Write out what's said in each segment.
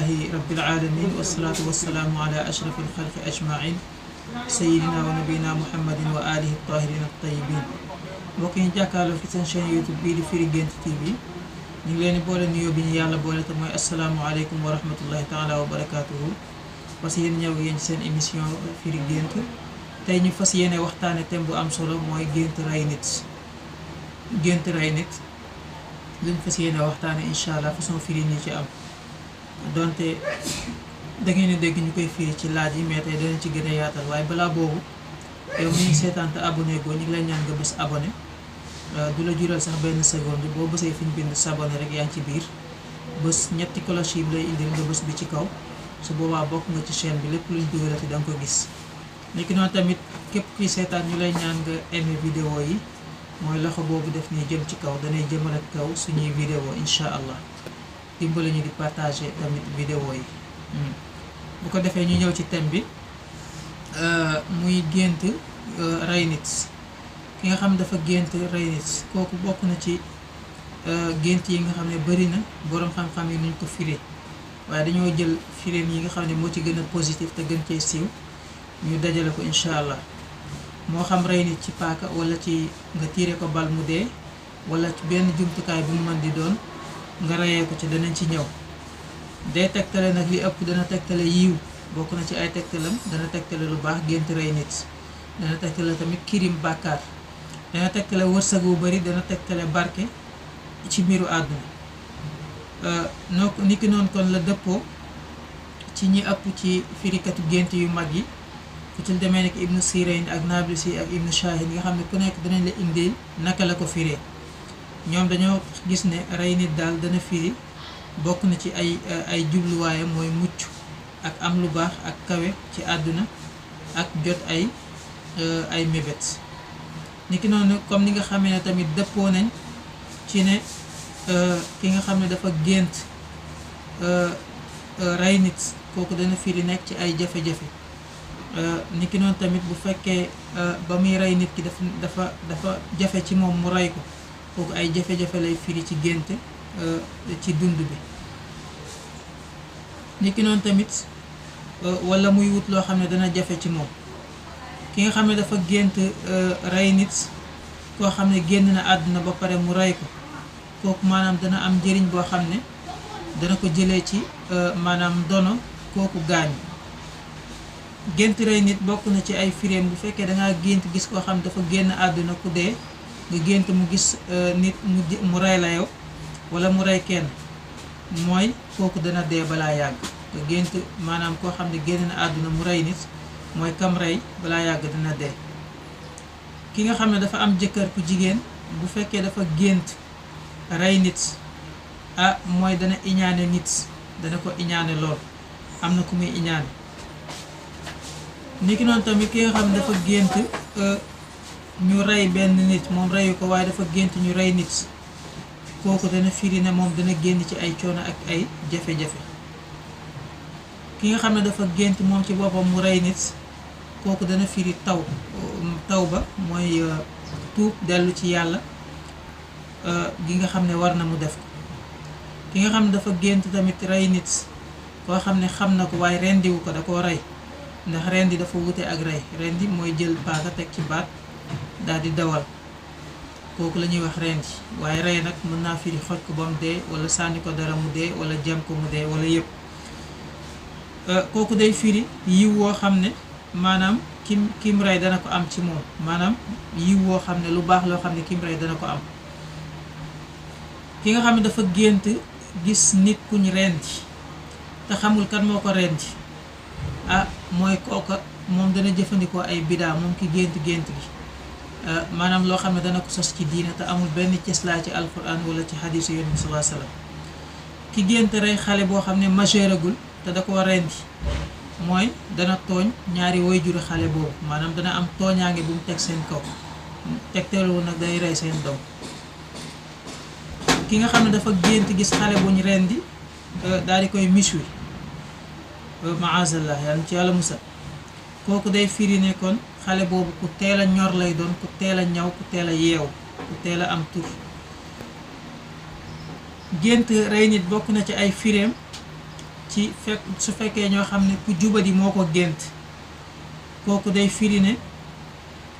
alhamdulillahi rabbil alamin wassalatu wassalamu ala ashrafil khalqi ajma'in sayyidina wa nabiyina muhammadin wa alihi tahirin at-tayyibin. mbokk yi jàkkaarloo fi seen chaîne YouTube bii di Firi Guent TV ñu ngi leen di boole nuyoo bi ñu yàlla boole te mooy assalaamu aleykum wa rahmatullahi taala wa barakatuhu. fas yéen ñëw yéen seen émission Firi Guent. tey ñu fas yéene waxtaane thème bu am solo mooy gént rey nit. gént rey nit luñ fas yéene waxtaane incha allah façon firi ñi ci am donte da ngeen di dégg ñu koy firi ci laaj yi mais tey danañ ci gën a yaatal waaye balaa boobu yow mi ngi seetaan te abonné goo ñu ngi lay ñaan nga bës abonné du la jural sax benn seconde boo bësee fi ñu bind s'abonné rek yaa ngi ci biir bës ñetti cloche yi lay indil nga bës bi ci kaw su boobaa bokk nga ci chaîne bi lépp luñ dugalati da nga ko gis. niki noonu tamit képp kuy seetaan ñu lay ñaan nga aimé vidéo yi mooy loxo boobu def nii jëm ci kaw danay jëmale kaw suñuy vidéo incha allah dimbali ñu di partager tamit vidéo yi. bu ko defee ñu ñëw ci thème bi muy gént rey nit. ki nga xam dafa gént rey nit kooku bokk na ci gént yi nga xam ne bari na boroom xam-xam yi nuñ ko firee waaye dañoo jël fireen yi nga xam ne moo ci gën a positif te gën cee siiw ñu dajale ko incha allah. moo xam rey nit ci paaka wala ci nga tiire ko bal mu dee wala ci benn jumtukaay bu mu mën di doon nga reyee ko ci danañ ci ñëw. day tegtale nag li ëpp dana tegtale yiw bokk na ci ay tegtalam dana tegtale lu baax gént rey nit. dana tegtale tamit kirim bàkkaar dana tegtale wërsëg wu bari dana tegtale barke ci mbiru àdduna. niki noonu kon la dëppoo ci ñi ëpp ci firikatu gént yu mag yi ku ci demee nekk Ibnu Sirayn ak Nablisi ak Ibnu Shahin nga xam ne ku nekk danañ la indil naka la ko firee. ñoom dañoo gis ne rey nit daal dana firi bokk na ci ay jubluwaayam mooy mucc ak am lu baax ak kawe ci àdduna ak jot ay mébét. niki noonu comme ni nga xamee ne tamit dëppoo nañ ci ne ki nga xam ne dafa gént rey nit kooku dana firi nekk ci ay jafe-jafe. niki noonu tamit bu fekkee ba muy rey nit ki dafa jafe ci moom mu rey ko kooku ay jafe-jafe lay firi ci gént ci dund bi. niki noonu tamit wala muy wut loo xam ne dana jafe ci moom. ki nga xam ne dafa gént rey nit koo xam ne génn na àdduna ba pare mu rey ko kooku maanaam dana am njëriñ boo xam ne dana ko jëlee ci maanaam dono kooku gaañu. gént rey nit bokk na ci ay firéem bu fekkee dangaa gént gis koo xam ne dafa génn àdduna ku dee nga gént mu gis nit mu rey la yow wala mu rey kenn mooy kooku dana dee balaa yàgg. nga gént maanaam koo xam ne génn na àdduna mu rey nit mooy kam rey balaa yàgg dina dee. ki nga xam ne dafa am jëkkër ku jigéen bu fekkee dafa gént rey nit mooy dana iñaane nit dana ko iñaane lool am na ku muy iñaane. niki noonu tamit ki nga xam ne dafa gént ñu rey benn nit moom reyu ko waaye dafa gént ñu rey nit kooku dana firi ne moom dana génn ci ay coono ak ay jafe-jafe. ki nga xam ne dafa gént moom ci boppam mu rey nit kooku dana firi taw ba mooy tuub dellu ci yàlla gi nga xam ne war na mu def ko. ki nga xam ne dafa gént tamit rey nit koo xam ne xam na ko waaye rendiwu ko da koo rey ndax rendi dafa wute ak rey. rendi mooy jël paaka teg ci baat daal di dawal kooku la ñuy wax rendi waaye rey nag mën naa firi xoj ko ba mu dee wala sànni ko dara mu dee wala jam ko mu dee wala yëpp. kooku day firi yiw woo xam ne maanaam kim rey dana ko am ci moom maanaam yiw woo xam ne lu baax loo xam ne kim rey dana ko am. ki nga xam ne dafa gént gis nit kuñ rendi te xamul kan moo ko rendi mooy kooka moom dana jëfandikoo ay bidaa moom ki gént gént gi maanaam loo xam ne dana ko sos ci diina te amul benn cëslaa ci alquran wala ci xadiisu yonent bi sallallahu alayhi wasallam. ki gént rey xale boo xam ne majeuragul te da koo rendi mooy dana tooñ ñaari waajuru xale boobu maanaam dana am tooñaange bu mu teg seen kaw tegteelul nag day rey seen doom. ki nga xam ne dafa gént gis xale buñ rendi daal di koy miswi maazallah yàlla ci yàlla musal kooku day firi ne kon xale boobu ku teel a ñor lay doon ku teel a ñaw ku teel a yeew ku teel a am tur. gént rey nit bokk na ci ay fireem ci fekk su fekkee ñoo xam ne ku jubadi moo ko gént kooku day firi ne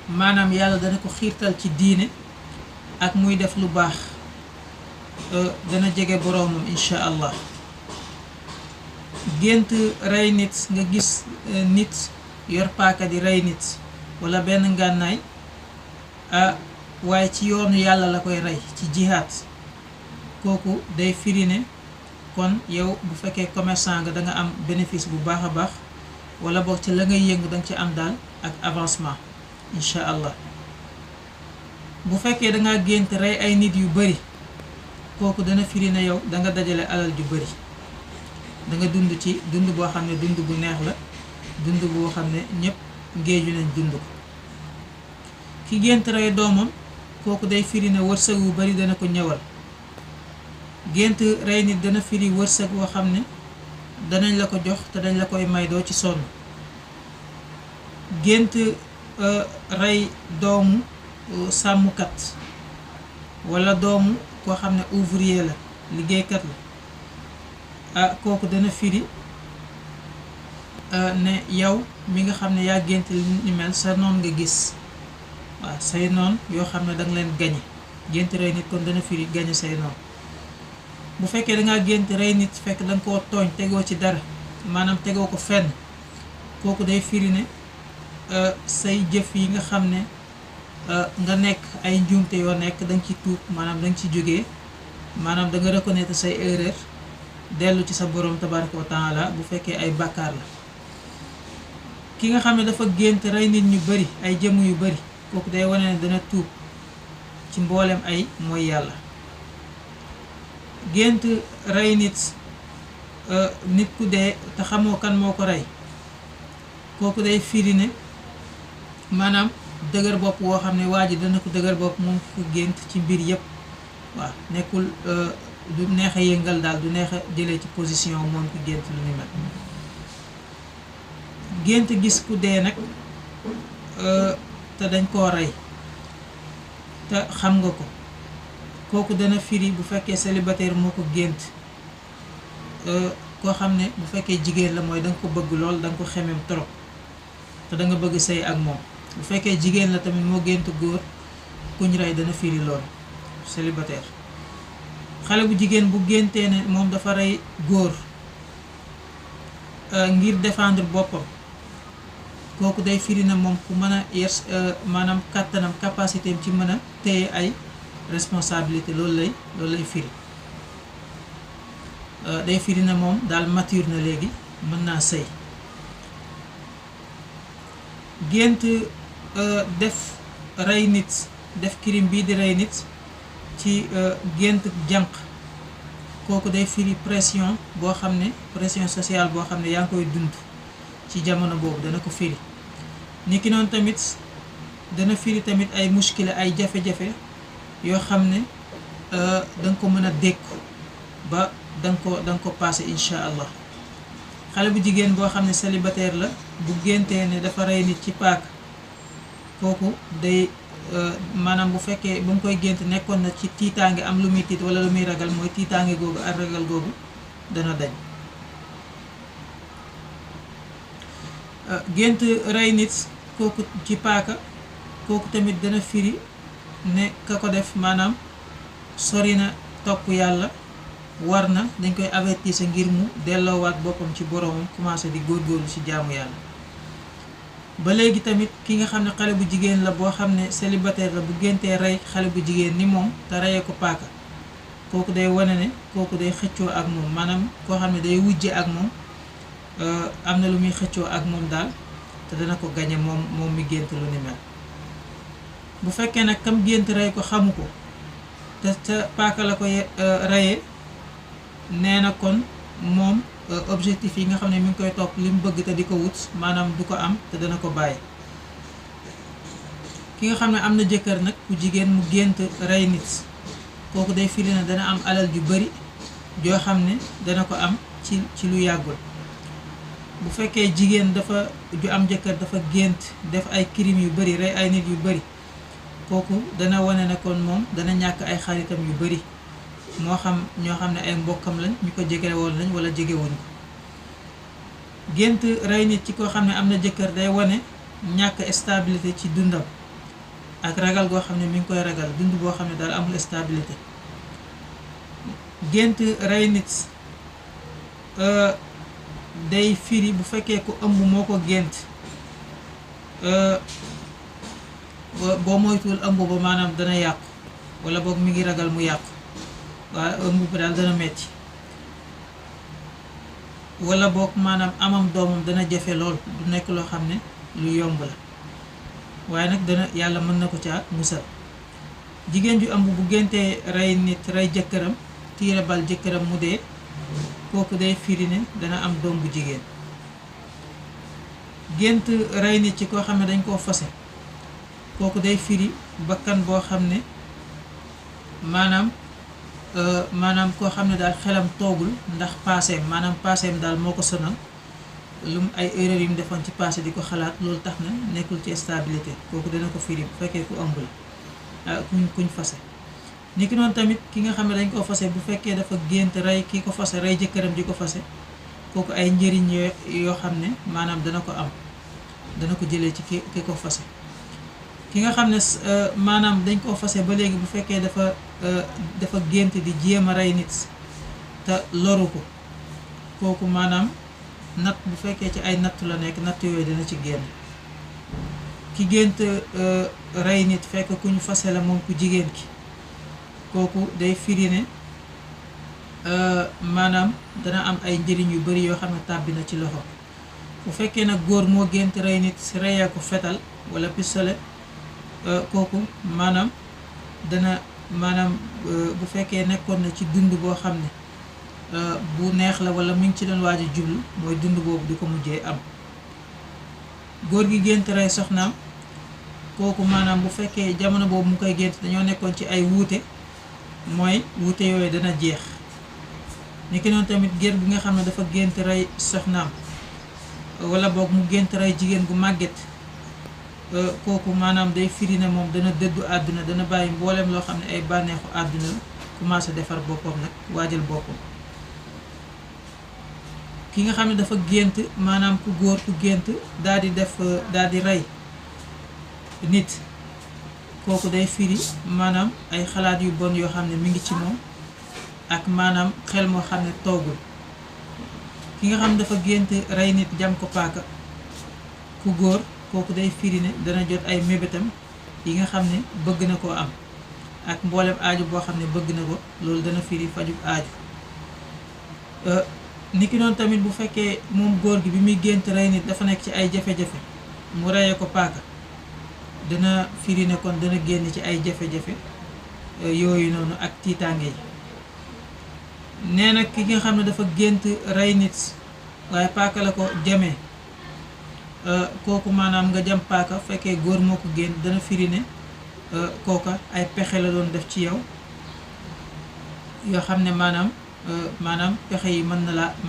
maanaam yàlla dana ko xiirtal ci diine ak muy def lu baax dana jege boroomam incha allah. gént rey nit nga gis nit yor paaka di rey nit walla benn ngànnaay waaye ci yoonu yàlla la koy rey ci jihaad kooku day firi ne kon yow bu fekkee commerçant nga da nga am bénéfice bu baax a baax walla boog ci la ngay yëngu danga ci am daal ak avancement incha allah. bu fekkee dangaa gént rey ay nit yu bari kooku dana firi ne yow danga dajale alal ju bari da nga dund ci dund boo xam ne dund bu neex la dund boo xam ne ñëpp ngéeju nañ dund ko. ki gént rey doomam kooku day firi ne wërsëg wu bari dana ko ñëwal. gént rey nit dana firi wërsëg woo xam ne danañ la ko jox te dañ la koy may doo ci sonn. gént rey doomu sàmmkat walla doomu koo xam ne ouvrier la liggéeykat la kooku dana firi ne yow mi nga xam ne yaa gént li ni mel sa noon nga gis waaw say noon yoo xam ne danga leen gañe. gént rey nit kon dana firi gañe say noon. bu fekkee dangaa gént rey nit fekk danga koo tooñ tegoo ci dara maanaam tegoo ko fenn kooku day firi ne say jëf yi nga xam ne nga nekk ay njuumte yoo nekk danga ci tuub maanaam danga ci jógee maanaam danga reconnaître say erreur dellu ci sa borom tabaraka wa taala bu fekkee ay bàkkaar la. ki nga xam ne dafa gént rey nit ñu bari ay jëmm yu bari kooku day wane ne dana tuub ci mboolem ay mooy yàlla. gént rey nit nit ku dee te xamoo kan moo ko rey kooku day firi ne maanaam dëgër bopp woo xam ne waa ji dana ko dëgër bopp moom ko gént ci mbir yépp waaw nekkul du neex a yëngal daal du neex a jëlee ci position moom ko gént lu ni mel. gént gis ku dee nag te dañ koo rey te xam nga ko kooku dana firi bu fekkee célibataire moo ko gént koo xam ne bu fekkee jigéen la mooy danga ko bëgg lool danga ko xemem trop te danga bëgg sëy ak moom. bu fekkee jigéen la tamit moo gént góor kuñ rey dana firi lool célibataire. xale bu jigéen bu géntee ne moom dafa rey góor ngir défendre boppam kooku day firi na moom ku mën a yer maanaam kàttanam capacité am ci mën a téye ay responsabilité loolu lay firi. day firi na moom daal mature na léegi mën naa sëy. gént def rey nit def crime bii di rey nit ci gént jànq kooku day firi pression boo xam ne pression sociale boo xam ne yaa ngi koy dund ci jamono boobu dana ko firi. niki noonu tamit dana firi tamit ay muskila ay jafe-jafe yoo xam ne danga ko mën a dékku ba danga ko passé incha allah. xale bu jigéen boo xam ne célibataire la bu géntee ne dafa rey nit ci paak kooku day maanaam bu fekkee ba mu koy gént nekkoon na ci tiitaange am lu muy tiit wala lu muy ragal mooy tiitaange googu ak ragal googu dana dañ. gént rey nit kooku ci paaka kooku tamit dana firi ne ka ko def maanaam sori na topp yàlla war na dañ koy avertir ngir mu delloowaat boppam ci boroomam commencé di góorgóorlu ci jaamu yàlla. ba léegi tamit ki nga xam ne xale bu jigéen la boo xam ne célibataire la bu géntee rey xale bu jigéen ni moom te reyee ko paaka kooku day wane ne kooku day xëccoo ak moom maanaam koo xam ne day wujje ak moom am na lu muy xëccoo ak moom daal te dana ko gañe moom mi gént lu ni mel. bu fekkee nag kam gént rey ko xamu ko te paaka la ko reyee nee na kon moom objectif yi nga xam ne mi ngi koy topp li mu bëgg te di ko wut maanaam du ko am te dana ko bàyyi. ki nga xam ne am na jëkkër nag ku jigéen mu gént rey nit kooku day firi na dana am alal ju bari joo xam ne dana ko am ci lu yàggul. bu fekkee jigéen dafa ju am jëkkër dafa gént def ay crime yu bari rey ay nit yu bari kooku dana wane ne kon moom dana ñàkk ay xaritam yu bari moo xam ñoo xam ne ay mbokkam lañ ñu ko jege woon lañ wala jegewuñ ko gént rey nit ci koo xam ne am na jëkkër day wane ñàkk stabilité ci dundam ak ragal goo xam ne mi ngi koy ragal dund boo xam ne daal amul stabilité. gént rey nit day firi bu fekkee ku ëmb moo ko gént boo moytuwul ëmb ba maanaam dana yàqu wala boog mi ngi ragal mu yàqu waaye ëmb ba daal dana metti wala boog maanaam amam doomam dana jafe lool du nekk loo xam ne lu yomb la waaye nag dana yàlla mën na ko ca musal. jigéen ju ëmb bu géntee rey nit rey jëkkëram tiire bal jëkkëram mu dee kooku day firi ne dana am doom bu jigéen. gént rey nit ci koo xam ne dañ koo fase kooku day firi bakkan boo xam ne maanaam koo xam ne daal xelam toogul ndax paaseem maanaam paaseem daal moo ko sonal lu mu ay erreur yu mu defoon ci passé di ko xalaat loolu tax na nekkul ci stabilité kooku dana ko firi bu fekkee ku ëmb la kuñ fase. ni ki noonu tamit ki nga xam ne dañ ko fase bu fekkee dafa gént rey ki ko fase rey jëkkëram di ko fase kooku ay njëriñ yoo xam ne maanaam dana ko am dana ko jëlee ci ki ko fase. ki nga xam ne maanaam dañ koo fase ba léegi bu fekkee dafa gént di jéem a rey nit te loru ko kooku maanaam natt bu fekkee ci ay nattu la nekk natt yooyu dana ci génn. ki gént rey nit fekk ku ñu fase la moom ku jigéen ki kooku day firi ne maanaam dana am ay njëriñ yu bari yoo xam ne tàbbi na ci loxo. bu fekkee nag góor moo gént rey nit reyee ko fetal wala pistolet kooku maanaam dana maanaam bu fekkee nekkoon na ci dund boo xam ne bu neex la wala mu ngi ci doon waaj a jublu mooy dund boobu di ko mujjee am. góor gi gént rey soxnaam kooku maanaam bu fekkee jamono boobu mu koy gént dañoo nekkoon ci ay wuute mooy wuute yooyu dana jeex. ni ki noonu tamit gér bi nga xam ne dafa gént rey soxnaam wala boog mu gént rey jigéen gu màgget kooku maanaam day firi ne moom dana dëddu àdduna dana bàyyi mboolem loo xam ne ay bànneexu àdduna la commencé defar boppam nag waajal boppam. ki nga xam ne dafa gént maanaam ku góor ku gént daal di rey nit kooku day firi maanaam ay xalaat yu bon yoo xam ne mi ngi ci moom ak maanaam xel moo xam ne toogul. ki nga xam ne dafa gént rey nit jam ko paaka ku góor kooku day firi ne dana jot ay mébétam yi nga xam ne bëgg na koo am ak mboolem aaju boo xam ne bëgg na ko loolu dana firi fajub aaju. niki noonu tamit bu fekkee moom góor gi bi muy gént rey nit dafa nekk ci ay jafe-jafe mu reyee ko paaka dana firi ne kon dana génn ci ay jafe-jafe yooyu noonu ak tiitaange yi. nee na ki nga xam ne dafa gént rey nit waaye paaka la ko jamee kooku maanaam nga jam paaka fekkee góor moo ko gént dana firi ne kooka ay pexe la doon def ci yow yoo xam ne maanaam pexe yi mën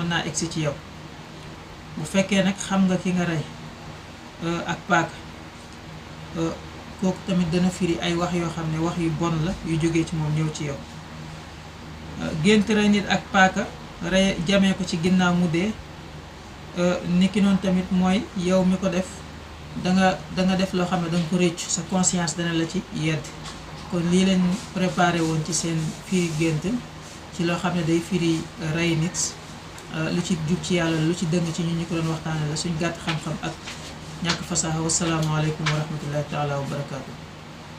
naa egsi ci yow. bu fekkee nag xam nga ki nga rey ak paaka kooku tamit dana firi ay wax yoo xam ne wax yu bon la yu jógee ci moom ñëw ci yow. gént rey nit ak paaka rey jamee ko ci ginnaaw mu dee niki noonu tamit mooy yow mi ko def danga def loo xam ne danga ko réccu sa conscience dana la ci yedd. kon lii lañ préparé woon ci seen firi gént ci loo xam ne day firi rey nit lu ci jub ci yàlla lu ci dëng ci ñu ko doon waxtaane la suñ gàtt xam-xam ak ñàkk fasaxa. Wassalaamu aleykum wa rahmatullahi taala wa barakaatu.